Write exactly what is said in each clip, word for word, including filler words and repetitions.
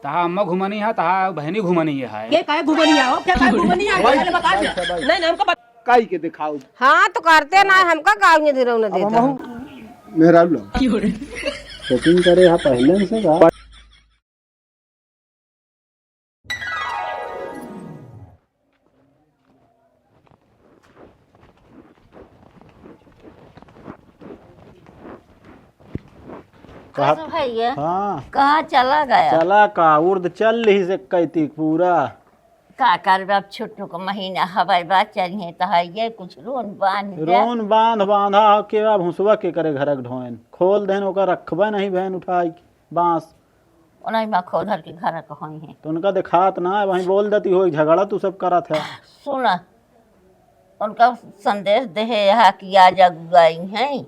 तहा अम्मा घुमनी है, तहा बहनी घुमनी है। के काहे घुमनी है हो? के काहे घुमनी है? भाई, पहले बता दे। भाई, भाई। नहीं, नहीं, हमको बता। काई के दिखाओ। हाँ, तो करते ना, हमका गाँव में धीरे न अब देता। हमहू मेहरारू लोग। क्यों रे? Shopping करे हा पहले से का? कहा? कसो भैया? हाँ। कहाँ चला गया? चला का, उर्द चल लिहिस एक्कै तीक पूरा। का करबे, अब छुट्टू क महीना हवै बा, चलिहे त हइये कुछ रोन बांध दे। रोन बांध बांधा हो के, अब हुसवा के करे घरक ढोएन, खोल देन ओका रखबे नहीं भैन उठाई के बांस। ओनही मा खोधर के घर क होई है। तो उनका देखात ना है, वहीं बोल देती हो, झगड़ा तू सब करत है। सुन, उनका संदेश देहे यहाँ कि आज अगुआई है।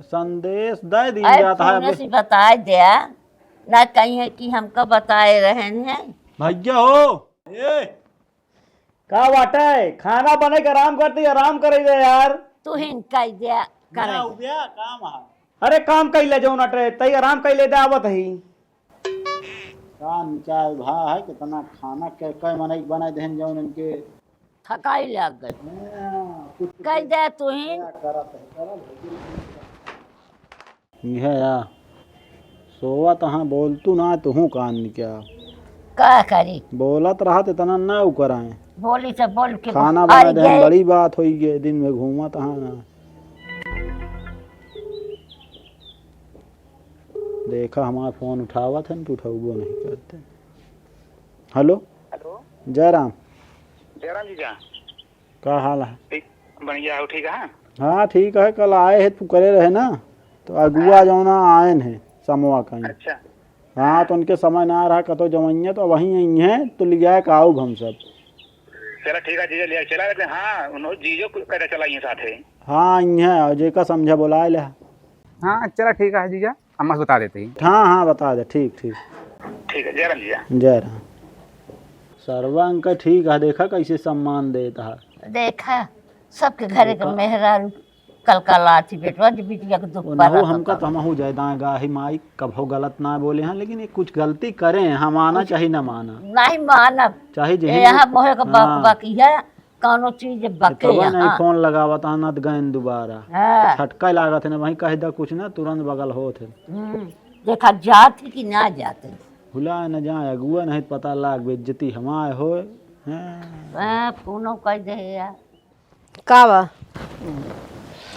संदेश दे दी अरे जात है फोन अब। से बताए दे, ना कहीं है कि हमका बताए रहन है। भैया हो, ए, का बाटे? खाना बने के आराम करती, आराम करे दे यार। तू ही कह दे, करे। ना हो गया काम है। अरे काम कैले जौन अटे, तई आराम कैले दे आवत ही। का निकाय भा है, कितना खाना के, के मनई बनाए देहन जौन इनके। थकाई लग गई। हाँ, कुछ कह दे तू ही। क्या करत है, करल है। इहे या, सोवत हाँ, बोलतू ना, तुहूँ कान क्या? का करी? बोलत रहत इतना ना उ कराए। बोली तो बोल के खाना अरे बना दे, गए। बड़ी बात होई गई, दिन में घूमत हाँ ना। देखा हमार फोन उठावत है, तो उठौबो नहीं करते। हेलो। हेलो। जयराम। जयराम जीजा। का हाल है? ठीक, बढ़िया हो, ठीक है? हाँ, ठीक है। कल आए हैं, तू करे रहे ना, तो अगुआ हाँ। जौना आयन है, समवा कहीं। अच्छा। हाँ, तो उनके समय ना रहा, कतो जवइया, तो वहीं आई हैं, तो ले जाए का आउब हम सब। चला, ठीक है, जीजा ले आए, चला, लेकिन हाँ, उन्हों जीजो को करे चला ये साथ है। हाँ, आई हैं, और जेका समझा बुलाए ले। हाँ, चला, ठीक है, जीजा। अम्मा से बता देते ही। हाँ, हाँ, बता दे, ठीक, ठीक। ठीक है, जय राम जीजा। जय राम। सरवा अंका ठीक है, देखा कैसे सम्मान देत है। देखा, सबके घरे के देखा। मेहरारू कलकलात ही बेटवा, जो बिटिया के दुख ओनहु परा हमका तो। तो हमहु जय दाएं गाही माई, कभो गलत ना बोले हैं, लेकिन ये कुछ गलती करे हैं, हम आना कुछ चाही ना माना। नहीं मानब। चाहे ये जही यहाँ मोहे के बक हाँ। बक है, कौनो चीज बके तबे नहीं यहाँ। फोन लगावत, आनत गयन दोबारा। हाँ। छटका लागत है ना, वहीं कह दा कुछ ना, तुरंत बगल होत है। हम्म, देखा जात है कि ना जात है। भुला न जाए अगुआ, नहीं पता लाग बेइज्जती हमार होए। हाँ। हाँ, फोनो कर दे यार। का बा?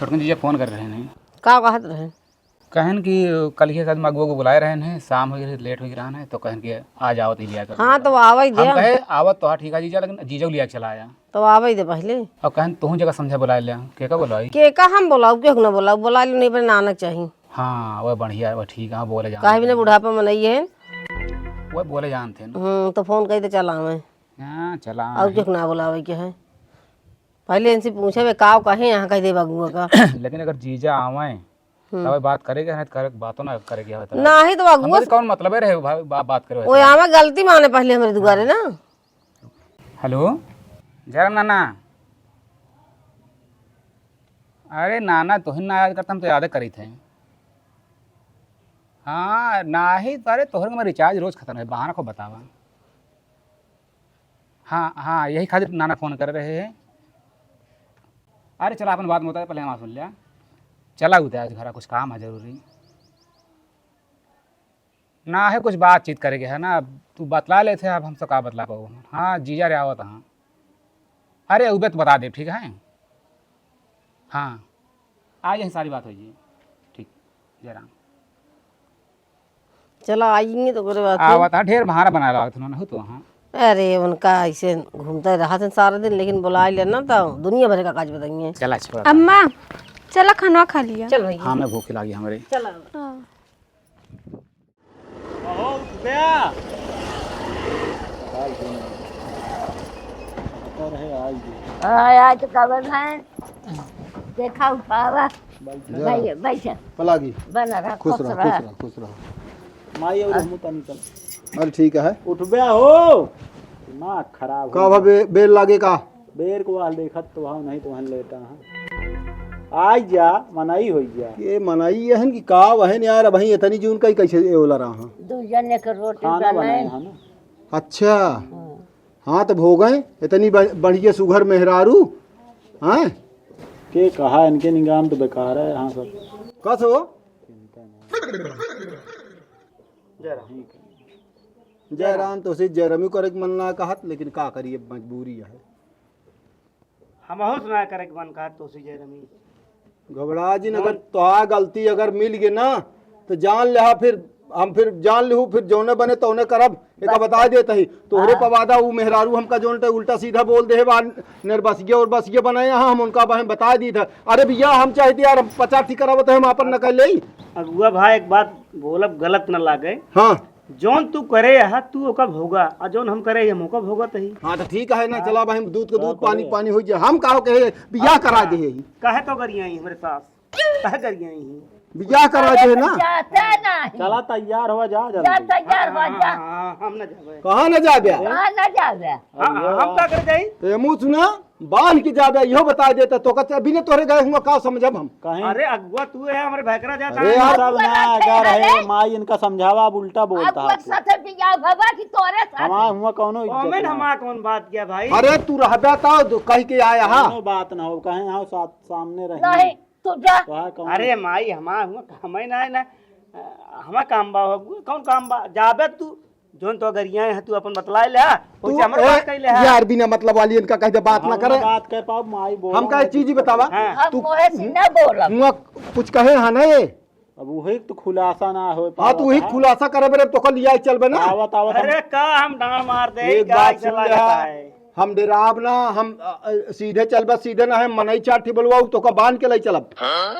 छोटकन जीजा फोन कर रहे हैं। का कहत रहे? कहन कि कल ही शायद मगुआ को बुलाए रहन है, शाम हो गई, लेट हो गई रहन है, तो कहन कि आ जाओ तो लिया कर। हाँ, तो आवे ही दे। हम कहे, "आवत तो हाँ, ठीक है जीजा, लेकिन जीजा को लिया के चला आया।" तो आवे ही दे पहले। और कहन, "तोहू जगह समझा बुलाए ले, के का बुलाई?" के का हम बुलाऊ, के ना बुलाऊ, बुला ले नहीं, पर नानक चाहिए। हाँ, वह बढ़िया है, वह ठीक है, हाँ, बोले जान काहे बिना बुढ़ापा में नहीं है। वह बोले जान थे ना। हम्म, तो फोन कही तो चला आवे। हाँ, चला और आए। के ना बुलावे के है। पहले इनसे पूछे, वे काव कहे यहाँ कह दे बगुआ का। लेकिन अगर जीजा आवे, हम्म। तब बात करेके है, करे, बातों ना करेके है, तब। नाही तो अगुआ हमरे से कौन मतलब है रहे, भा-, बा-, बात करे वो वैसे। आवा गलती माने पहले हमरे दुआरे ना। हेलो, जरा नाना। अरे नाना, तोहिन ना याद करता, हम तो याद करी थे। हाँ, नाही तो, अरे तोहरे में recharge रोज खत्म है, बहाना को बतावा। हाँ, हाँ, यही खातिर नाना फोन कर रहे हैं। अरे चला, अपन बात में होता है, पहले हमारा सुन लिया। चला उदय, आज घरा कुछ काम है जरूरी। ना है, कुछ बातचीत करेके है ना, अब तू बतला लेते हैं, अब हमसे का बतला पाओ। हाँ, जीजा रे आवत हाँ। अरे उबे तो बता दे, ठीक है? हाँ, आ यही सारी बात हो जी। ठीक, जय राम। चला आइए तो करे बात है। आवत हाँ, ढेर बहाना बना लागत उन्होंने हो तो हाँ। अरे उनका ऐसे घूमते रहत हैं सारा दिन, लेकिन बुला लेना तो दुनिया भर का काज बताइए। चला छोड़ा। अम्मा, चला खाना खा लिया। चल भैया। हाँ, मैं भूख लागी हमरे। चला। हाँ। बहू, उठ गया। आता रहे, आज भी। हाँ, आज कवन है? देखा उठावा। बैठ। बैठ, बैठ। पलागी। बना रहा, खुश खुश रहो, रहा। खुश रहो, खुश रहो। माई और हाँ। मुँह तनी चल। अरे ठीक है। उठबे हो। दिमाग खराब का हो भा गया। बे-, बेर लागे का? बेर को हाल देखत तो भाव नहीं तो वहन लेटा है। आई जा, मनई होई जा। ये मनई यहन कि का वहन यार, अबहीं इतनी जून का ही कैसे ए ओला रहा? दू जने के रोटी खाना बनाए। बनाए है ना। अच्छा। हाँ। हाँ, तब हो गए इतनी ब-, बढ़िया सुघर मेहरारू। हाँ। के कहा इनके निगाह में तो बेकार है यहाँ सब। कस हो? जयराम। जयराम तो से जयरामी करे के मन ना कहत, लेकिन का करिए, मजबूरी है। हमहू से ना करे के मन कहत तो से जयरामी। घबरा जिन, अगर तोहार गलती अगर मिल गए ना, तो जान लेहा, फिर हम फिर जान लेहू, फिर जौने बने तौने करब। एका बस। बता देत ही, तोहरे हाँ। पवादा ऊ मेहरारू हमका जौन ते उल्टा सीधा बोल देहे बा, निर्बसिया और बसिया बनाए यहाँ, हम उनका बहन बता दी था। अरे भैया, हम चाहते यार, हम पचास ठी करावत है, हम आपन न कर लेई। अगुआ भाई, एक बात बोलब, गलत न लागे। हाँ। जौन तू करे यहाँ, तू ओका भोगा, आ जौन हम करे, हम ओका भोगत ही। हाँ, तो ठीक है ना, हाँ। चला बहन, दूध को दूध, पानी पानी हो जाए। हम काहो कहे, बियाह करा दे ही। काहे तो गरियाई हमरे सास? काहे गरियाई ही? बियाह करा दे ना। जाते नहीं। चला तैयार हो जा जा जल्दी। तैयार हो जा। हाँ, हाँ, हम ना जाबे। कहाँ ना जाबे? कहाँ ना जाबे? हाँ, हाँ, हम का कर जाई? तो ये मुँह सुना, बांध के जाबे, इहो बता देता तो कहते बिना तोहरे गए हुआ का समझब हम? कहीं अरे अगुआ तू है, हमरे भैकरा जाता अरे है। यार, सब ना अगर है, माई इनका समझावा, अब उल्टा बोलता अगुआ है। साथे बियाह भवा कि तोरे साथे? हमार हुआ कौनो इज्जत कमेंट ना। हमार कौन बात किया भाई? अरे तू रहबे तो कह के आया हा। कौनो बात ना हो, कहे आओ साथ सामने रहे। नहीं। तू जा। तोहार कौन अरे माई, हमार हुआ काम है ना, ना, हमार काम बा, हो, कौन काम बा? जाबे तू, जौन तो गरिया है, तू अपन बतलाए ले, हाँ। तू, ओइसे हमर ए, बात कइले, हाँ। यार, बिना मतलब वाली इनका कह दे, बात ना हम करे। बात कर पाओ, माई बोला हम कहे ना चीज ही कुछ बतावा। हाँ। हम तू मोहे से ना बोलब। हुआ कुछ कहे हाँ ना ये? अब वही तो खुलासा ना हो हाँ, तू ही पावत है। खुलासा करे बरे, तो कल लिया चल बे ना। आवत, आवत हम अरे का हम डांड मार दे, एक का बात ऐसे सुन ले, लागत हाँ। है? हम डेराब ना, हम, अ, अ, सीधे चलबे, सीधे ना है, मनई चार ठी बोलवाऊ, तोका बांध के लई चलब।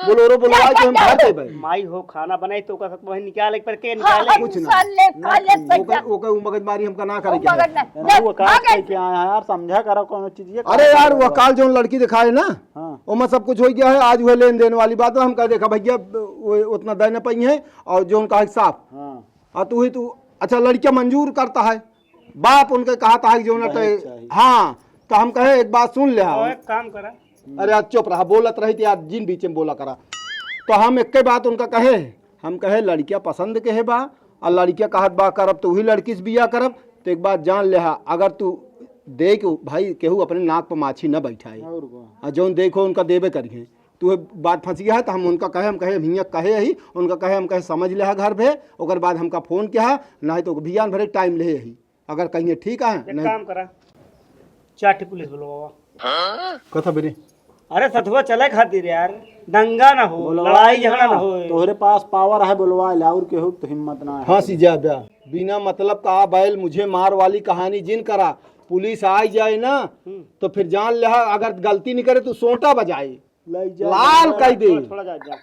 बोलोरो बोलवाई के हम घर देबे। माई हो, खाना बनाई तो ओकर सब वही निकाले पर के हाँ, निकाले? हाँ, कुछ ना। निकाल ले, खा ले, ओकर, ओकर उ मगजमारी हमका ना करे के है। मगज ना। ना, वो का कह के आया है यार, समझा करो कोनो चीज ये अरे यार, वो काल जौन लड़की दिखाए ना, हाँ। ओमा सब कुछ हो गया है। आज वह लेन देन वाली बात है, हम कह देखा भैया, वो उतना दे न पाई है और जौन कहा साफ। हाँ। और तू ही तू, अच्छा, लड़कियां मंजूर करता है, बाप उनके कहत है कि जो ना दहेज तो चाहिए। हाँ, तो हम कहे एक बात सुन ले, तो हाँ। एक काम करा। अरे यार चुप रहा, बोलत रही थी यार, जिन बीच में बोला करा। तो हम एक बात उनका कहे, हम कहे लड़कियां पसंद के है बा, और लड़कियां कहत बा करब तो वही लड़की से बिया करब। तो एक बात जान ले हा, अगर तू देख भाई, केहू अपने नाक पर माछी न बैठाए। और का? आ जौन देखो उनका देबे करिए। तू बात फंस गया है, तो हम उनका कहे, हम कहे, "हियाँ कहे ही," उनका कहे, हम कहे, "समझ ले हा घर भे, ओकर बाद हमका फोन किया, नहीं तो भियान भरे टाइम ले ही।" अगर कहिए, "ठीक है," एक नहीं काम करा, चार ठे पुलिस बुलवावा। कथा बेरे? अरे सथुआ चले खातिर यार, दंगा ना हो, बुलवा लड़ाई झगड़ा ना हो। तोहरे पास पावर है, बुलवा ले, और केहू तो हिम्मत ना है। फांसी जा बे, बिना मतलब का बैल मुझे मार वाली कहानी जिन करा। पुलिस आ जाए ना, हम्म। तो फिर जान ले, अगर गलती नहीं करे तो सोटा बजाए। लई जा, लाल लई जा, कह दे। थोड़ा, थोड़ा जा, जा।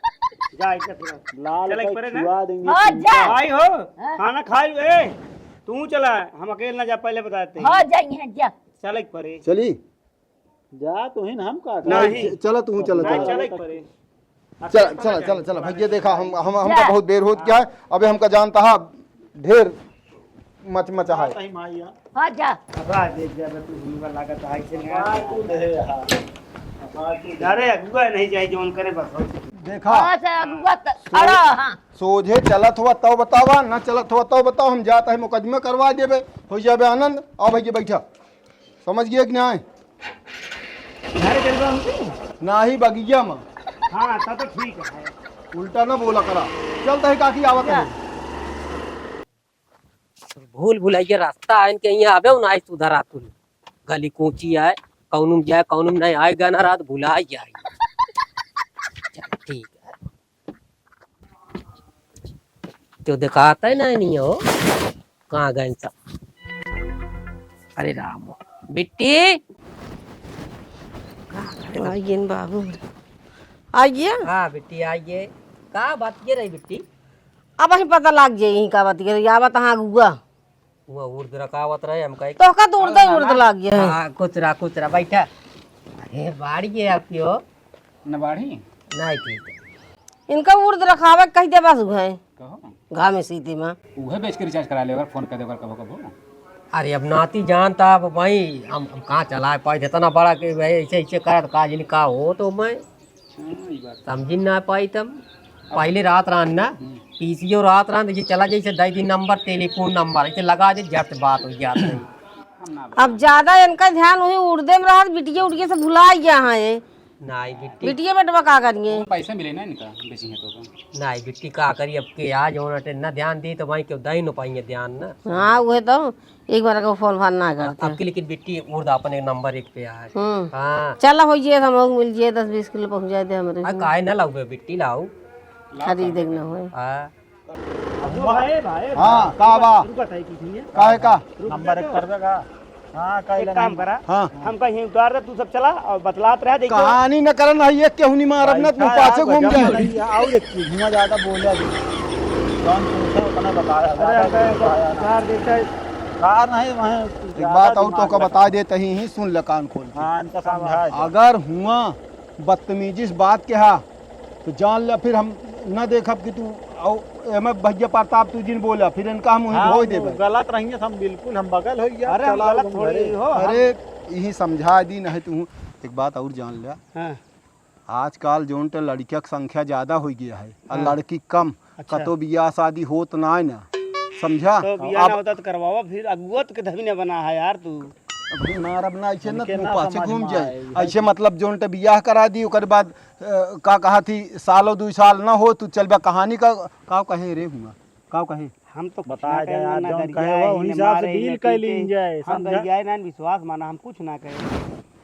जा, इधर थोड़ा। लाल चल, एक कह परे ना। छुआ देंगे हाँ, तुमको। जा। भाई हो, हाँ। खाना खा लो, ए, तू चला, हम अकेले ना जा, पहले बता देते हैं। हाँ, जाइए, जा। चल, एक परे। चली। जा, तू ही ना, हम का नहीं। च-, चला, तू चला, नहीं, चला। चल, एक परे। चला, चला, चला, चला, भैया, देखा, हम, हम, हमका जा। बहुत देर होत क्या है, अबे हमका जानता है, ढेर मच मचा है। सही माई यार। हाँ, जा। अब आ देख, जब तू हुनका लागत है, ऐसे नहीं आ तू दे यार। अब आ तू दे। अरे, अगुआ नहीं जाए, जौन करे बस। देखा। हाँ, से अगुआ त-, सो-, अरे, हाँ। सोझे चलत हुआ तब बतावा, ना चलत हुआ तब बतावा, हम जात है मुकदमा करवा देबे, हो जाबे आनंद। आओ भैया, बैठा। समझ गया कि नहीं? घर चल रहा हूँ। नाही, बगिया में। हाँ, तब तो ठीक है। उल्टा ना बोला करा। चलता है काकी, आवत है। भूल भुलैया रास्ता आइन के यहाँ आवे, उन्हें सुधरा तू। गली कूची आए, कौनुम जाए, कौनुम नहीं आए, गाना रात भुला जाए। चल, ठीक है। तो दिखाता है ना, नहीं हो। कहाँ गए सब? अरे राम, बिट्टी। आइए न बाबू, आइए। हाँ बिट्टी, आइए। का बात ये रही बिट्टी? अब ही पता लग जाई, का बात ये रही। आवत हाँ गुआ। वो उर्द रखावत रहे, हम कहे तोहका तो उर्द ही उर्द लाग गया है। हाँ, कुछ रहा, कुछ रहा, बैठा। अरे, बाड़ी है आपकी हो? न बाड़ी? नहीं, ठीक है। इनका उर्द रखावे के कह दे बस उहे। कहो। घामे सीधी में। उहे बेच के रिचार्ज करा ले, अगर फोन कर दे, अगर कभो, कभो। अरे, अब नाती जानता, अब भाई, हम, हम कहाँ चलाए पाए, इतना बड़ा के भाई, ऐसे, ऐसे करत का, जिन का हो, तो मैं हाँ, ई बात। समझी ना पाई तब। पहले रात रहन ना, हम्म। पीसीओ रात रहन, तो ये चला जैसे दे दी नंबर, टेलीफोन नंबर, इसे लगा दे, झट से बात हो जात रही। अब ज्यादा इनका ध्यान वही उड़दे में रहा, बिटिया उड़िया से भुला गया है ये। नाई बिट्टी। बिटिया बेटवा का करिए? पैसे मिले ना इनका, बेची है तो। नाई बिट्टी का करी, अब के आ जौन अटे ना ध्यान दी तो भाई क्यों दही न पाएंगे ध्यान ना। हाँ, वही तो। एक बार को फोन फान ना करते। अब की लेकिन बिट्टी उर्द अपन एक नंबर एक पे है। हम्म। हाँ। चला हो ये, हम लोग मिल जाए, दस बीस किलो पहुँचा दे हमरे। आ, काहे ना लाऊ बे बिट्टी, लाऊ। खरीदे के ना होए। हाँ। भाई, भाई, हाँ, का बा? रुका था, एक मिनट। काहे का? रुक नंबर एक जा। कर देगा। हाँ, काहे एक ला काम नहीं? करा, हाँ। हमका यहीं उतार दे, तू सब चला और बतलात रह, देखियो। कहानी न करन है, ये केहू नहीं मारब ना, तू पैसा पाछे घूम गजब जाए। नहीं है, और एक चीज, हुआ ज्यादा बोला भी। कौन पूछे, उतना बताया, अरे, ज्यादा अरे, बताया ना। कार देता है। कार नहीं, वहीं एक ज्यादा बात और दिमाग तो का लगा। बता देते ही, ही सुन ले कान खोल के। हाँ, इनका समझा दे। अगर हुआ बदतमीजी से बात के हा, तो जान ले, फिर हम न देखब कि तू, औ, एमे भैया प्रताप तू जिन बोला, फिर इनका हम वहीं हाँ, ढोई वो देबे। गलत रहिए, हम बिल्कुल, हम बगल हो गया, अरे, हम चला गलत घूम थोड़ी घरे। हो, हम अरे, यही समझा दी, नहीं तू एक बात और जान ले। हाँ। आजकल जौन टे लड़किया के संख्या ज्यादा हो गया है, और हाँ। लड़की कम, अच्छा। कतो बियाह शादी होत ना है ना, समझा? तो बियाह ना अब होता तो करवावा, फिर अगुआ तो कभी ना बना है यार तू। अब मारब ना ऐसे ना, उनके तू ना पाछे समझ घूम में जाए। आए। ऐसे मतलब जौन टे बियाह करा दी, ओकर बाद, अ, का कहा थी, सालो दुई साल ना हो, तू चल बा कहानी का, का कहे रे हुआ, का कहे? हम तो कुछ बता ना दे कहे, यार, ना जौन गरिया कहे वो ही, वही ना हिसाब से मारे, डील ना कर पीटे। लीन जाए, हम समझा? गरिया ना, विश्वास माना, हम कुछ ना कहे।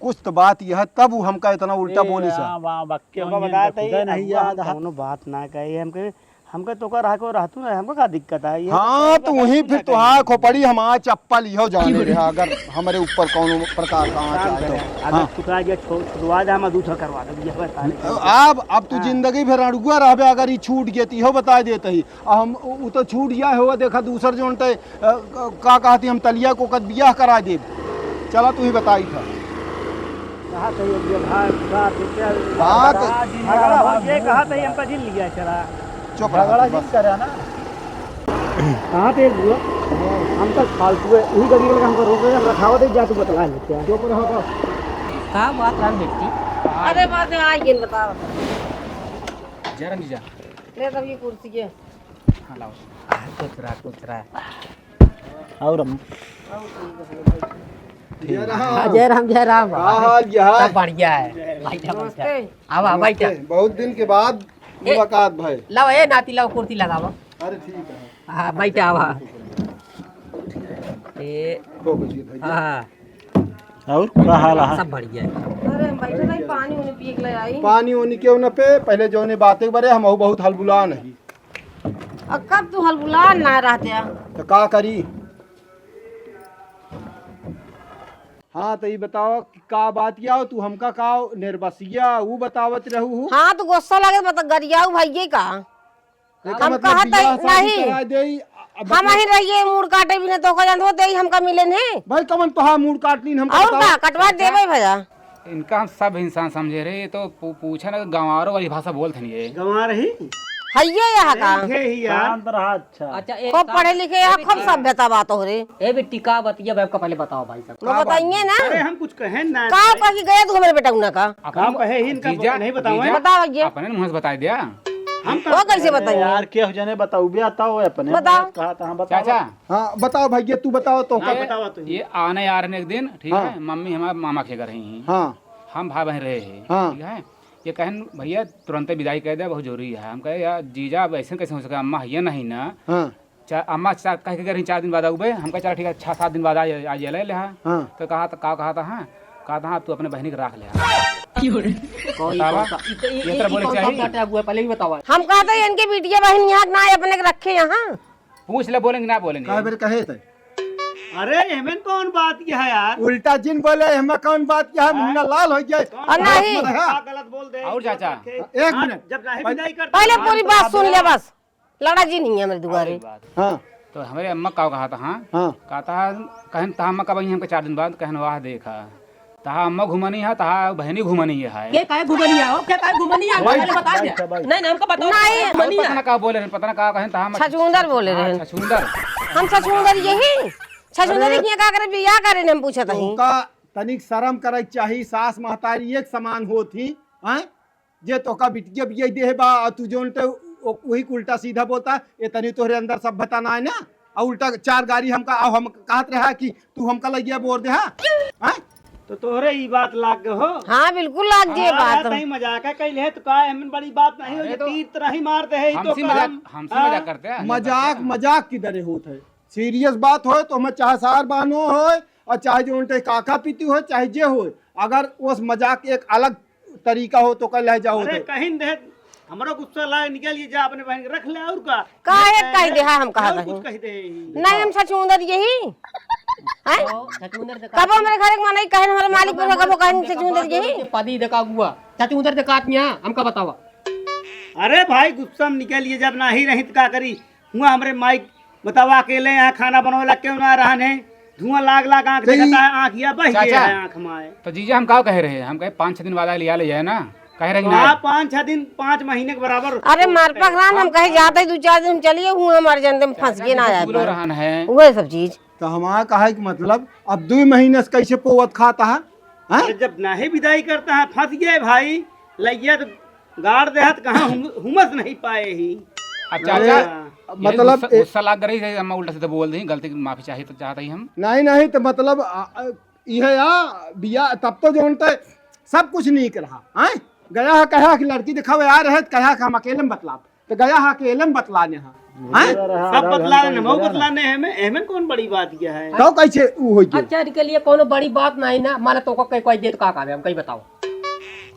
कुछ तो बात यह है, तब वो हमका इतना उल्टा ए, बोली सा। हाँ, वहाँ बक्के तो होइए, बताया इनका था खुदे ये, नहीं अगुआ याद हम है। कौनो बात ना कहे, हम कहे, हमका तो का रहा को रहतू ना, हमका का दिक्कत है? ये हाँ, तो तो वहीं बताया फिर ना तुहार कहे। खोपड़ी हमार चप्पल इहो जाने रहा, अगर हमरे ऊपर कौनो प्रकार का आँच काम आए तो। करे, अगर हाँ। छुटवा दिया, छो-, छुटवा दे, हम दूसरा करवा दे, ये बता दे। अब, अब तू हाँ। जिंदगी भर अड़ुआ रहबे, अगर ई छूट गए तो इहो बता देते ही। आ हम, उ, उ तो छूट गया हो, देखा दूसर जोन ते, अ, क-, का कहती हम तलिया को कद बियाह करा देब। चला तू ही बताई था। कहा था ये, ये भाई, बात, बात, झगड़ा हो, ये कहा था ये हमका जिन लिया चला। चुप रहा झगड़ा तू, जिन बस। करा ना। कहाँ पे एक हुआ? हम तो फालतू है, यही गरीब लोग हमको रोक रहे हैं, रखावत है, जा तू बतला ले क्या? चुप रहो बस। का बात राम बेटी? अरे बात है, आ ये बताओ। जरा नहीं जा। ले तब ये कुर्सी के। हाँ, लाओ। आ, कुछ रहा, कुछ रहा। और हम? जय राम। हाँ, जय राम, जय राम। का हाल, क्या हाल? सब बढ़िया है। बैठा, बैठा। नमस्ते। आवा, नमस्ते। बैठा। बहुत दिन के बाद ए, मुलाकात भाई। लाओ, ए, नाती, लाओ, कुर्सी लगावा। अरे, ठीक है। हाँ, बैठा, आवा। ए, हो, बचिए भैया। हाँ। और का हाल है? सब बढ़िया है। अरे, हम बैठे रही, पानी उनी पिए के ले आई। पानी उनी क्यों न पे, पहले जौने बातें बरे, हम बहुत हलबुला नहीं। अब कब तू हलबुला ना रहते हैं? तो का करी? हाँ, तो ये बताओ कि का बात किया हो तू, हमका का निर्बसिया वो बतावत रहू हो? हाँ, तो गुस्सा लगे, बता, गरियाऊ भइये का? एकर हम मतलब कहत बियाह हई, शादी नहीं। करा देई, अब हम मतलब ही रहिए, मूड़ काटे बिना तो का जानत हो, देई हमका मिले नहीं। भाई, कमन तोहार मूड़ काट लीन, हमका और बताओ। का, कटवा देबे भैया। इनका हम सब इंसान समझे रहे, ये तो पू-, पूछे ना, गंवारों वाली भाषा बोलत नहीं है। गंवार ही? हइये यहाँ का। ये ही यार। शांत रहा, अच्छा। अच्छा, एक खूब काम पढ़े लिखे यहाँ, एक खूब काम सभ्यता बात हो रे। ए बेटी, का बतिया, भाई, का पहले बताओ भाई साहब। वो का बात बताइए है? ना। अरे, हम कुछ कहे ना। का कह के गया तू हमारे बेटा उन्ना का? अपने का कहे ही इनका जीजा, नहीं बताओ, जीजा, हैं? बताओ ये। अपने मुंह से बता दिया। हम वो कैसे अरे बताइए? यार, केहू जने बताऊ बे, आता हो अपने। बताओ। कहा था, हम बताओ। चाचा। हाँ, बताओ भैया, तू बताओ तो। हाँ, ये, बताओ तू। ये आने आ रहे हैं एक दिन, ठीक हाँ। है, मम्मी हमारे मामा के घर ही हैं। हाँ। हम भाई बहन रहे हैं, हाँ। ठीक है। ये कहन, "भैया, तुरंते विदाई कर दे, बहुत जरूरी है।" हम कहे, "यार, जीजा, अब ऐसे कैसे हो सके? अम्मा है नहीं ना।" हाँ। चा-, अम्मा चा-, कह के गई रही, "चार दिन बाद आऊबे।" हम कहे, "चला ठीक है, छह सात दिन बाद आ, आ, आ ले ले।" हाँ। तो कहा था, का कहा था, हाँ? कहा था, "हाँ, तू अपने बहनी के रख ले।" क्यों रे? बतावा। कौन सा? ई तो, ई, ये ई, तरह ई बोले कौन सा चाहिए? बात है, अगुआ? पहले ही बतावा। हम कहते हैं, इनके बिटिया बहन यहाँ ना आए, अपने के रखे यहाँ। पूछ ले, बोलेंगे ना बोलेंगे। का बेर कहे थे? अरे, एहमें कौन बात किया है यार? उल्टा जिन बोले, एहमें कौन बात किया है? हाँ? मुन्ना लाल हो गया। कौन और बात नहीं। किया है? का गलत बोल दे? और चाचा। एक हाँ, मिनट। जब नहीं भाई, विदाई करते पहले हैं, पूरी तो बात सुन ले बस। लड़ा जी नहीं है मेरे दुआरे। अरे बात। हाँ। तो हमारे अम्मा का कहा था, हाँ? हाँ। कहा था, कहन था अम्मा का भाई हमको चार दिन बाद, कहन वाह देखा। तहा अम्मा घुमनी है, तहा बहनी घुमनी है। के काहे घुमनी है? ओ, के काहे घुमनी है? भाई, पहले बता दे। भाई, भाई। नहीं, नहीं, हमको बताओ, नहीं। घुमनी पता है। ना का बोले रहे, पता ना का कहें, तहा हम छछूंदर बोले हाँ, रहे। छछूंदर। हम छछूंदर यही? छछूंदर अरे। ये का करे, बियाह करे ने हम पूछत हई। उनका तनिक शर्म करे के चाही, सास महतारी एक समान होत ही, हैं? जे तोका बिटिया बियाई देहे बा, और तू जौन ते उ-, उही के उल्टा सीधा बोलता, इतनी तोहरे अंदर सभ्यता ना है ना, और उल्टा चार गारी हमका, और हम कहत रहा कि तू हमका लगिया बोर दे, हाँ? हाँ? तो तोहरे ई बात लाग गए हो? हाँ, बिल्कुल लाग गए हाँ, बात। तई मजाक है, कइले है तो का, एमन बड़ी बात नहीं हो, अरे ये तो तीर तरह ही मार दे है, ई तो हमसे का मजाक, हम, हमसे हाँ? मजाक करते हैं, मजाक, मजाक की दरे होत है। सीरियस बात होए तो हमें चाहे सार बानो होए और चाहे जो उनके काका पीती होए, चाहे जे होए, अगर उस मजाक एक अलग तरीका हो तो कल लहजा होत अरे है। कहीं दे, हमरो गुस्सा लाए निकल ये जा अपने बहन के रख ले और का? काहे नहीं, कह दे, हाँ, हम कहा और नहीं। कुछ कह दे। नहीं, हम छछूंदर यही। हैं? ओ, छछूंदर देखा कबो हमरे घर के मनई कहे, हमरे मालिक बोला, कबो कहे, छछूंदर यही। पदी देखा गुआ। छछूंदर देखा आदमी, हाँ, हमका बतावा। अरे भाई, गुस्सा में निकल ये जब नाही रही तो का करी? हुआ हमरे माई बतावा, अकेले यहाँ खाना बनवे ला क्यों ना रहन है? धुआं लाग लाग आँख तो देखता ई है, आँख या बह गया चाचा, है आँख माए। तो जीजा हम का कहे रहे, हम कहे पाँच छह दिन बाद लिया ले जाए ना, कहे रहे तो ना। हाँ, पाँच छह दिन, पाँच महीने के बराबर। अरे मार पकड़ान, हम कहे जाते ही दो चार दिन चलिए, हुआ हमारे जनते में फंस गए ना चाचा, आए कुछ बोलो रहन है। वही सब चीज। तो हमारा कहा कि मतलब अब दो महीने से कैसे पोवत खाता है? हैं? अरे जब नाही विदाई करता है, फंस गए भाई, लइया तो गाड़ दे हाथ, कहाँ हुम-, हुमस नहीं पाए ही। अच्छा, अरे, अच्छा, हाँ। यही मतलब गुस्सा, ए- गुस्सा लाग रही है, हम उल्टा सीधा बोल दी, गलती की माफी चाहिए तो चाहते ही हम। नहीं, नहीं, तो मतलब, आ, आ, यह या बिया, तब तो जो उनते सब कुछ नीक रहा, हैं? गया है, कहा कि लड़की दिखावे आ रहे, तो कहा कि हम अकेले में बतलाब, तो गया है अकेले में बतलाने, हाँ? हैं? सब बतलाने, हम बतलाने हैं, एमे, एमे कौन बड़ी बात क्या है? तो कैसे ऊ हो गया? अच्छा, इनके लिए कोनो बड़ी बात नहीं ना, माने तो को कहीं कोई देत का काम है, हम कहीं बताओ।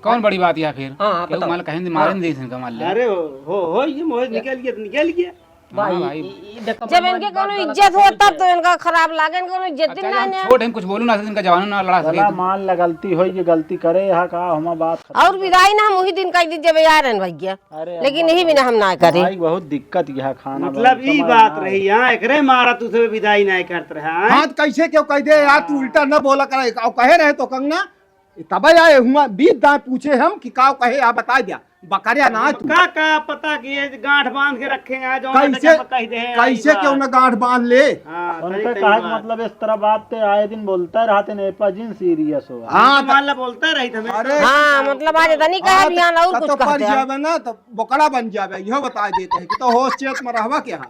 कौन बड़ी बात या फिर? हाँ, हाँ, केहू बताओ। मान कहीं मारे हाँ। नहीं दे इनका मान ले। अरे हो, हो, हो, ये मोहे निकल गया, निकल गया। भाई, हाँ, भाई। ई, ई देखो, जब भगवान इनके की बात कोनो गलत इज्जत हो, है, तब तो इनका खराब लागे, इनको कोनो इज्जत अच्छा, नहीं हम है। छोट हैं, कुछ बोलू ना, इनका जवान ना लड़ा सके। भला मान ला, गलती होई, ये गलती करे, यहाँ का हमार बात खत्म। और विदाई ना, हम वही दिन कह दी जब यार हैं भैया। अरे लेकिन अम्मा, यही बिना हम ना करे। भाई, बहुत दिक्कत यह खाना मतलब, बनाने ई का बात ना रही, हाँ, एकरे मारा तू सब विदाई ना करत रहा, हाँ? हाँ, तो कैसे क्यों कह दे यार, तू उल्टा न बोला कर, और कहे रहे तो कंगना, तब आए हुआ बीस दांत पूछे हम कि का कहे, आप बता दिया, बकरिया ना तू। का, का पता कि ये गांठ बांध के रखे हैं, जो कैसे, कह दे हैं, कैसे आई क्यों बात। ना गांठ बांध ले? हाँ, उनका सही, सही कहा कि बात। मतलब इस तरह बात ते आए दिन बोलता रहते हैं, एपा जिन सीरियस हो। हाँ, मान ला बोलता रही था मैं। अरे, हाँ, मतलब आज इतनी कहा आज बयान और कुछ कतो पर कहते हैं। जावे ना तो बोकड़ा बन जावे, यह बता देते हैं कि तो होश चेत में रहवा क्या?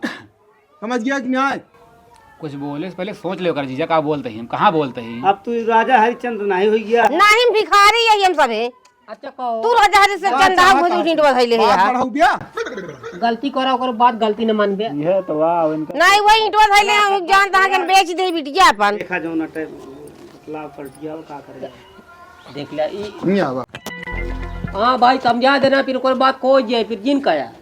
समझ गया कि नहीं? कुछ बोले से पहले सोच ले ओकर जीजा का बोलते ही, हम कहाँ बोलते ही। अब तू राजा हरिश्चंद्र नहीं हो गया। नहीं, हम भिखारी है हम सभे। अच्छा कहो। तू राजा हरिश्चंद्र का हो, चाहत तू है? ढींढ बधाई ले बात यहाँ। बढ़ाऊ बिया। गलती करा ओकर बाद गलती न मानबे। यह तो वाह, इनका नहीं, वही ईंटवा धइले हम जानता है कि हम बेच दे बिटिया अपन। देखा जो ना टाइम लाभ पलट गया, वो का करेगा? देख लिया, ई नहीं आवा। हाँ भाई, समझा देना, फिर ओकर बाद खो जाए, फिर जिन का यार।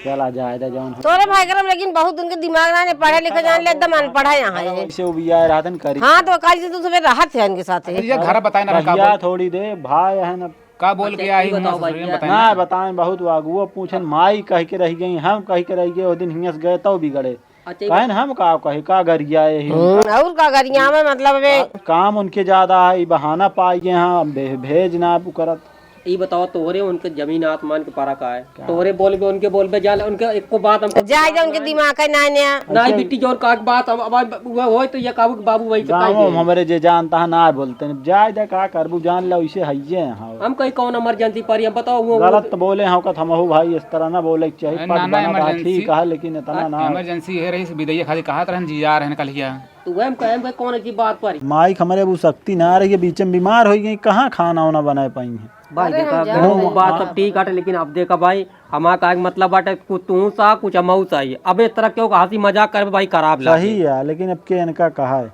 चला जाए दे जौन हो। तोरे भाई करम, लेकिन बहुत उनके दिमाग ना ने पढ़े लिखे जान ले, एकदम अनपढ़ है यहाँ ये। ऐसे उबिया रहतन करी। हाँ, तो काल से तू सुबह रहत है इनके साथ है। अच्छा, ये घर बताए ना, का भैया बोल-, थोड़ी दे, भाई है ना। का बोल अच्छा, के आई ये हूँ बताओ ससुर में भैया। बताए ना। ना बताएं, बहुत आगुओ पूछन, माई कह के रह गई, हम कह के रह गए, वो दिन हियाँ से गए तो बिगड़े। अच्छा, ई कहन हम का कही, का गरिया यही हम्म, उनका? और का गरिया में मतलब बे? का-, काम उनके ज्यादा है, ई बहाना पाई गए हैं, भे-, भेज ना उ करत। ई बताओ, तोहरे उनके जमीन आसमान के फर्क है। का? तोहरे बोलबे, उनके बोलबे, जा ले, उनके एको बात हमको जाए, जा उनके दिमाग है ना, ना। ना, अच्छा। बिट्टी जौन का बात, अब, अब, अब, वो होय तो ये कहू कि बाबू वही से गाँव कह में दे। हमरे जे जानता है, ना बोलते हैं। जाए दे, का करबू, जान ले, वैसे हइये हैं। हम कहीं कौन emergency पर, हम बताओ, वो, गलत वो तो बोले हैं, ओकत हमहू भाई, इस तरह ना बोले के चाहिए। अरे, पट ना, ना, बना रहा, emergency। ठीक है, लेकिन इतना हाँ, ना। Emergency है रही, विदैया खातिर कहत रहन जी, आ रहन कल हिया। तो वह हम कहे, हम कहे, कौन ऐसी बात पर? माई के हमरे वो शक्ति ना रही है, बीच में बीमार हो गई, कहाँ खाना वाना बनाए पाई हैं? भाई अरे, देखा, हम वो जानते हैं। बात सब ठीक है, लेकिन अब देखा भाई, हमारा कहे के मतलब बाटे, कुछ तू सा, कुछ हमहू सा ही। अब इस तरह क्यों हंसी मजाक करे भाई, खराब लागे। सही है, लेकिन अब के इनका कहा है,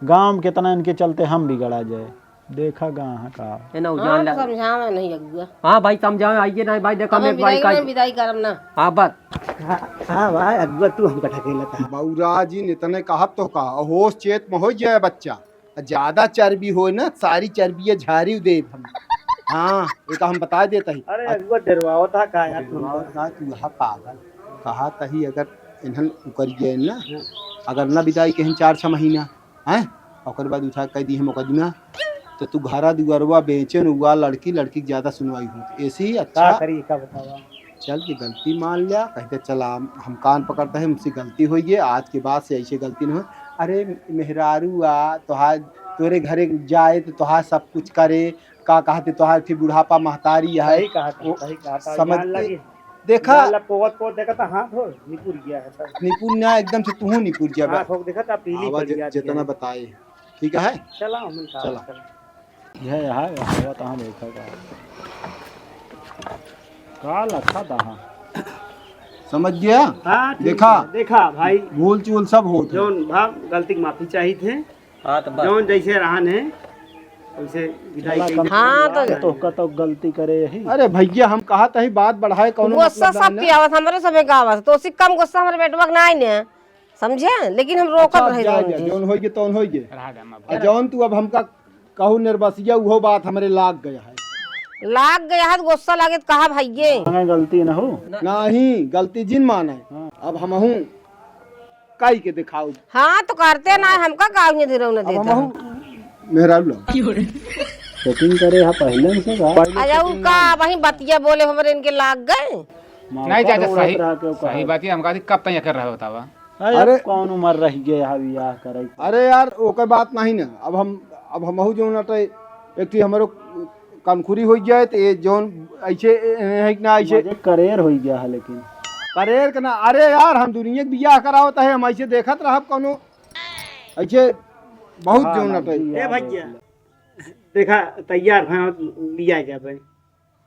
गाँव में कितना इनके चलते हम बिगड़ा जाए। देखा गा हाँ का। है ना, उ हाँ, जान तो ला। समझावे नहीं अगुआ। हाँ भाई, समझावे, आइए ना भाई, देखा अब हम एक भाई विदाई का करब, विदाई करब ना। हाँ, बस। हाँ, हाँ भाई, अगुआ तू हमका ढकेलत है। बउरा जी, इतने कहब तो का, होश चेत में हो जाए बच्चा। ज्यादा चर्बी होए ना, सारी चर्बी ये झारी देब हम। हाँ, ये तो हम बता देता ही। अरे, अगुआ डरवावत है का यार, तुम? डरवावत ना, तू हा पागल। कहा तही अगर इन्हन उकर गए ना, अगर ना विदाई कहें चार छह महीना, हैं? ओकर बाद उठा के कह दी है मुकदमा, तो तू घरा दुआरवा बेचे न हुआ, लड़की, लड़की के ज्यादा सुनवाई होत। ऐसे ही अच्छा का करी, का बतावा? चल के गलती मान लिया, कह दे, "चला, हम कान पकड़ते हैं, हमसे गलती होई है, आज के बाद से ऐसे गलती न हो।" अरे मेहरारू आ, तोहार, तोरे घरे जाए तो तोहार सब कुछ करे, का कहते, तोहार फिर बुढ़ापा महतारी है। सही कहा था, वो सही कहा था। समझ जान लगी। देखा। जान लग, पोवत, पोवत देखा था, हाथ हो निपुर गया है सब। निपुर ना, एकदम से तू निपुर गया बा। हाथ हो देखा था, पीली आवाज पड़ गया जितना है। बताए, ठीक है? चला, हम का चला। चला। यह यहाँ हवा तहाँ देखा का। का लखा तहाँ। समझ गया? हाँ, ठीक देखा? है, देखा भाई। भूल चूल सब होत है। जौन भा गलती की माफी चाहित है। हाँ, तो बस। जौन जैसे रहन है, वैसे विदाई चला, कइले। हाँ, तो तोहका तो गलती करे यही। अरे भैया, हम कहा तही बात बढ़ाए, कौनो गुस्सा मतलब सब ना। पियावत, हमरे सबे का आवत। तो उससे कम गुस्सा हमरे बेटवा के ना आई ने, समझे? लेकिन हम रोकत अच्छा, रहे जा, जौन जा, जी। जौन होइगे, तौन होइगे। रहा दे, हम अब आ जौन तू अब हमका कहू निर्बसिया, उहो बात हमरे लाग गया है। लाग गया है तो गुस्सा लागे तो कहा भैये। हमें गलती न हो। नहीं, गलती जिन माने। हाँ। अब हमहू काई के दिखाऊ। हाँ, तो करते ना, हमका गाँव में धीरऊ न अब देता। हमहू मेहरारू ला। सेटिंग करे हा पहले से का? अरे उ का वही बतिया बोले हमरे इनके लाग गए। नहीं चाचा, सही, सही बात है। हम कहती कब तक एकर रहे बतावा। अरे, अरे। अब कौन उम्र रह गए हा बियाह करे? अरे यार, ओकर बात नहीं ना। अब हम, अब हमहू जौन अटे, एक ठी हमरो कनखुरी हो जाए, तो ये जौन ऐसे है कि ना ऐसे। मजे करेर हो गया है, लेकिन। करेर के ना, अरे यार, हम दुनिया के बियाह करावत है, हम ऐसे देखत रहब कौनो, ऐसे बहुत हाँ, जौन ना, अटे। बियाह ए भैया, देखा, तैयार भा लिया जाबे।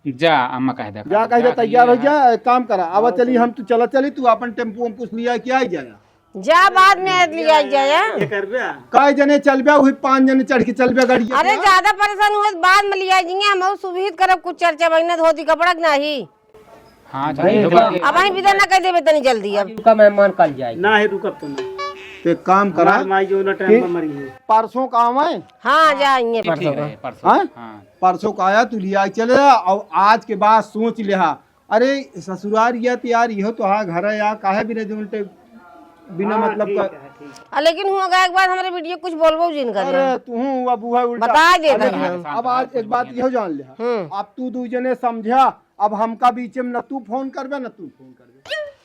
जा, अम्मा कह दे। जा, कह दे, जा, तैयार हो जा। एक काम करा, आवा, चली, हम तू चला चली, तू अपन टेम्पू वेम्पू से लिया के आई जाया। जा, बाद में लिया जाया। ये करबे? कई जने चलबे, वही पाँच जने चढ़ के चलबे गाड़ी। अरे, ज्यादा परेशान हुए तो बाद में लिया जाएंगे, हम और सुविहित करब कुछ चर्चा बहिना धोती कपड़ा के नहीं। हाँ, अच्छा, नहीं, ये बात अब वहीं विदा ना कर देबे तनी जल्दी अब। रुका, मेहमान कल जाए। ना है, रुकब तो ना। तो एक काम करा हमार माई जो ना टाइम कि पर मरी है। परसों का आवे? हाँ, जाएंगे ठीक परसों का। रहे, परसों। हाँ? हाँ। परसों का आया, तू लिया के चले जा, और आज के बाद सोच लिहा। अरे ससुरार, या तो यार, यह तो हाँ घर है यार, काहे बिना जौन टे-, बिना हाँ, मतलब ठीक का है, ठीक है। आ, लेकिन हुआ गया एक बार हमरे बेटिया कुछ बोलबो जिन कर अरे, तू हूँ, अब हुआ उल्टा। बता दे अरे, दे। अब आज एक बात यह जान लिहा। हम्म। अब तू दू जने समझा, अब हमका बीचे में न तू फोन करबे, न तू फोन करबे।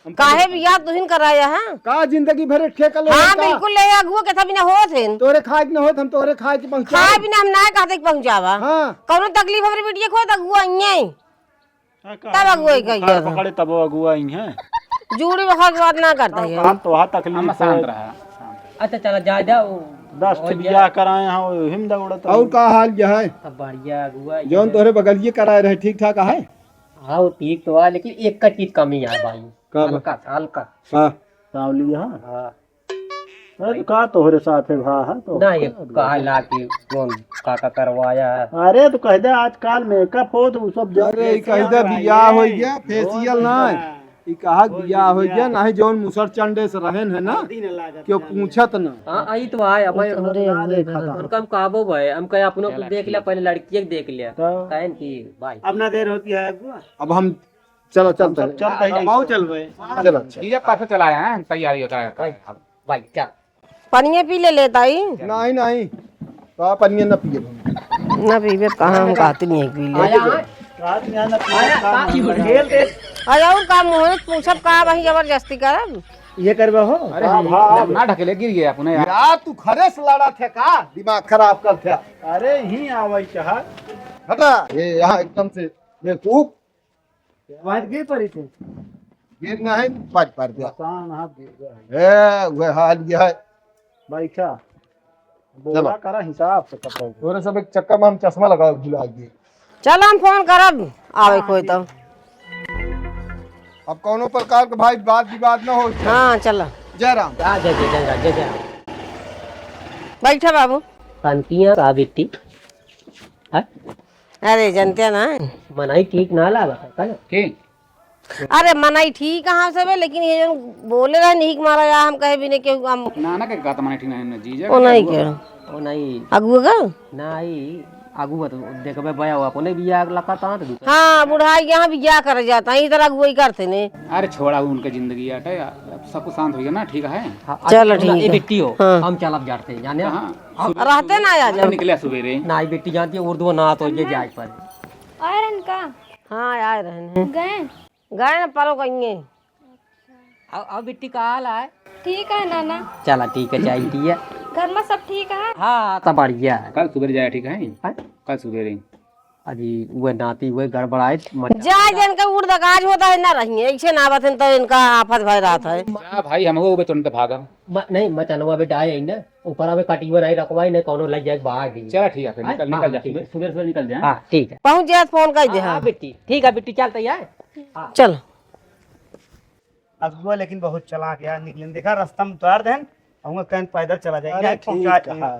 हम काहे बियाह तुहिन कराया है? का जिंदगी भर ठेका ले हाँ, का? बिल्कुल ले अगुआ के था बिना होत है। तोरे खाए के न होत, हम तोरे खाए के पहुंचावा। खाए बिना हम ना कहते के पहुंचावा। हाँ। कौनो तकलीफ हमरे बिटिया को होत अगुआ आई है। हाँ, तब अगुआ ही कहिए। पकड़े तब अगुआ आई है। जूड़ी बखर के बात ना करता है। हम तो वहाँ तकलीफ हम शांत है। रहा, शांत। अच्छा, चला जा, जा, वो दस ठे बियाह कराए हैं, वो हिम दौड़त और रही। का हाल क्या है? सब बढ़िया अगुआ, जौन तोहरे बगलिए कराए रहे, ठीक ठाक है? हाँ, वो ठीक तो है, लेकिन एक का चीज कमी है भाई। का बा? हल्का, हल्का। हाँ। सावली, हाँ? हाँ। अरे, तो का तोहरे साथ है, भा, हाँ, तो नहीं, का कहा ला कि कौन काका करवाया है? अरे, तो कह दे, आजकल मेकअप हो, तो वो सब जब अरे, ई कह दे, बियाह हो गया, फेशियल ना। ई कहा बियाह हो गया, नहीं जौन मुसर चंडे से रहन है ना, क्यों पूछत ना। हाँ, आई तो आए, अब उनका हम कहबो भाई, हम कहे अपनों को देख लिया, पहले लड़कियों को देख लिया। तो कहन की भाई। अब ना देर होती है अगुआ। अब हम चलो, चलते हैं। चलते हैं। अब आओ, चल भाई। चलो, चलो। ये पास से चला आया है, तैयारी होता है। भाई, चल। पनिया पी ले लेता ही। नहीं, नहीं। तो आप पनिया ना पिए। ना पीबे, कहाँ हम कहते नहीं पी ले। आया, हाँ। रात में आना, पीना, आया, काम का? नहीं लगा। खेल दे। अरे, और का मुँह पूछब का, वही जबरदस्ती करब? ये करबे हो? अरे, हाँ, हम हाँ। ना ढकेले, गिर गया अपने यार। यार, तू खरे से लड़ा थे का? दिमाग खराब कर थे। अरे, ही आवे चाहा। हटा, ये यहाँ एकदम से बेवकूफ। वहाँ गिर पड़ी थे। गिर ना है, पाँच पार दिया। मकान हाथ गिर गया है। ए, वह हाल यह है। बैठा। बोला चलो। करा हिसाब से कपड़ा। तोरे सब एक चक्कर में हम चश्मा लगा भुला गए। चल, हम फोन करब, आवे कोई तो। अब कौनो प्रकार के भाई बात विवाद ना हो। हाँ, चल। जय राम। आ, जय, जय, जय, जय, जय राम। बैठा बाबू। शांतिया का बेटी। हाँ? अरे, जनते ना। मनई ठीक ना लागत है, का? के? अरे, मनई ठीक कहाँ से बे, लेकिन ये जौन बोले रहे, नीक मारा या हम कहे भी नहीं, केहू हम नाना के का त मनई ठीक नहीं है, जीजा ओ के नहीं अगुआ के। बा। ओ नहीं। अगुआ का? नहीं, अगुआ तो देखबे बया हुआ, अपने बियाह लगा ता तो दूसरा। हाँ, बुढ़ाई यहाँ बियाह कर जाता है, इधर अगुआ ही करते ने। अरे, छोड़ा, उनके जिंदगी आटे, अब सब कुछ शांत हो गया ना, ठीक है? हाँ, चल, अच्छा, ठीक ए है। बिट्टी हो, हाँ। हम चलब जाते, जाने? हाँ। अब रहते ना आ जाओ। निकले सुबेरे। ना, ये बेटी जानती है, उर्दू ना तो ये जाए पर। आए रहन का? हाँ, आए रहन हैं। गए? गए ना, परो गई हैं। अब, अब बिट्टी का हाल है? ठीक है नाना। चला, ठीक है, चाय पी है। घर में सब ठीक है? हाँ, सब बढ़िया है। कल सुबेरे जाए, ठीक है? हाँ? कल सुबेरे। अजी, उहे नाती, उहे गड़बड़ाए, मचा जा, जिनका उड़दगाज होता है, ना रहिए, ऐसे ना बतन तो इनका आफत भय रहत है। जा भाई, हम हो बे तुरंत भागब। म-, नहीं, मचनवा बे डाए है ना, ऊपर अबे कटियो नहीं रखवाई, नहीं कौनो लग जाए बाहर भी। चला ठीक है, फिर हाँ, निकल, हाँ, निकल जा, ठीक है। सुबह, सुबह निकल जा। हाँ, ठीक है। पहुँच जाए, फोन कर दे, हाँ, हाँ। हाँ, बेटी, ठीक है, बेटी, चलते हैं। हाँ। चल। अगुआ लेकिन बहुत चालाक यार निकलेन। देखा, रास्ता में उतार देन, अउंगा कहन पैदल चला जाए। अरे, इहाँ पहुँचा ठीक है।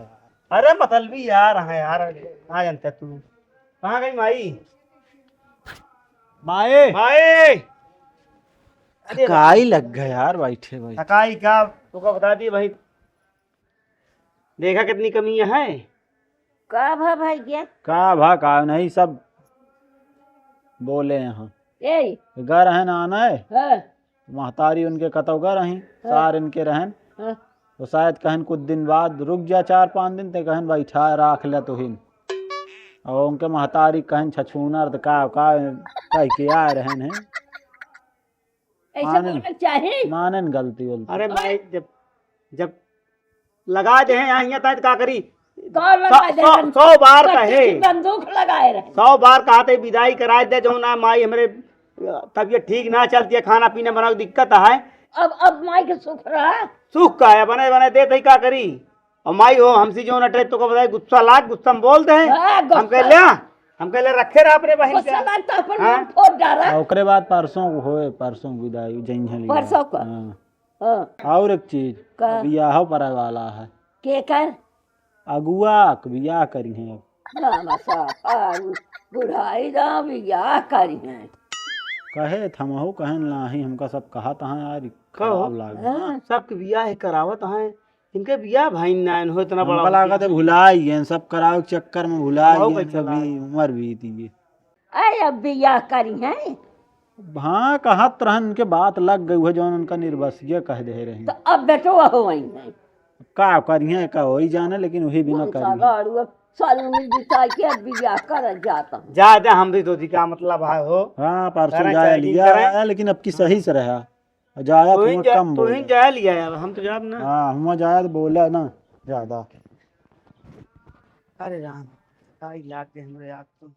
अरे, मतलबी यार, हाँ यार, ना जानते तू। कहाँ गई माई? माए। माए! अरे थकाई लग गया यार, बैठे बैठे। थकाई का? तोका बता दी भाई, देखा कितनी कमी है। का भा भाई के? का भा का नहीं, सब बोले यहाँ। ए। घर है ना आना है। हाँ। महतारी उनके कतौ घर रही, हाँ। सार इनके रहन। हाँ। तो शायद कहन कुछ दिन बाद रुक जा चार पाँच दिन, ते कहन बैठा राख ले तुहिन। और उनके महतारी कहन छछूनर त का, का कह के आए रहन हैं। ऐसे मानन, बोलना चाहिए। मानन गलती वलती। अरे भाई, जब, जब लगा दे हैं यहाँ, यहाँ तक का करी? कौन लगा सौ, दे सौ, हैं? सौ बार पच्चीस कहे। बंदूक लगाए रहे। सौ बार कहा थे विदाई कराए दे, जो ना माई हमरे तबीयत ठीक ना चलती है, खाना पीना बनावे दिक्कत है। अब, अब माई के सुख रहा। सुख का है, बने, बने दे, तई का करी? और माई हो, हमसे जो ना टरे, तोका बताए, गुस्सा लाग, गुस्सा में बोल दे। हाँ, गुस्सा। हम कह लिया, हम कह लिया, रखे रहा अपने बहिन गुस्सा के। लाग तो अपन हाँ? मुंह फोड़ डाला। आ, ओकरे बाद परसों को होए, परसों को विदाई, जइहैं लिया। परसों का? हाँ। हाँ। और एक चीज, का? बियाह पड़े वाला है। के कर? अगुआ के बियाह करिहैं अब। ना, ना, साहब, आ, बुढ़ाई ना बियाह करिहैं। कहे थमहू कहन नाही, हमका सब कहत हैं यार, कहो। खराब लागे। हाँ। सबके बियाह करावत हैं, इनके बियाह भाई ना हो, इतना बड़ा हमका हो लागत गया। है भुलाई गए, सब करावे के चक्कर में भुलाई गए, अभी उम्र बीत गई। अरे, अब बियाह करिहैं। हाँ, कहत रहन, उनके बात लग गई है, जौन उनका निर्बसिया कह दे रही। तो अब बेटवा हो वही है। का करिहैं, का होई जाने, लेकिन वही बिना करिहैं। गाड़ू अब साल उम्र बिताई के अब बियाह कर जाता। जा, जा, हम भी तो जी का मतलब है हो। हाँ, परसों जाए लिया आया, लेकिन अब की सही से रहा। जाया तू ही कम बोला। तू ही जाए लिया यार, हम तो जाब ना। हाँ, हम जाया तो बोला ना ज्यादा। अरे राम, का इलाज है हमरे यार तो।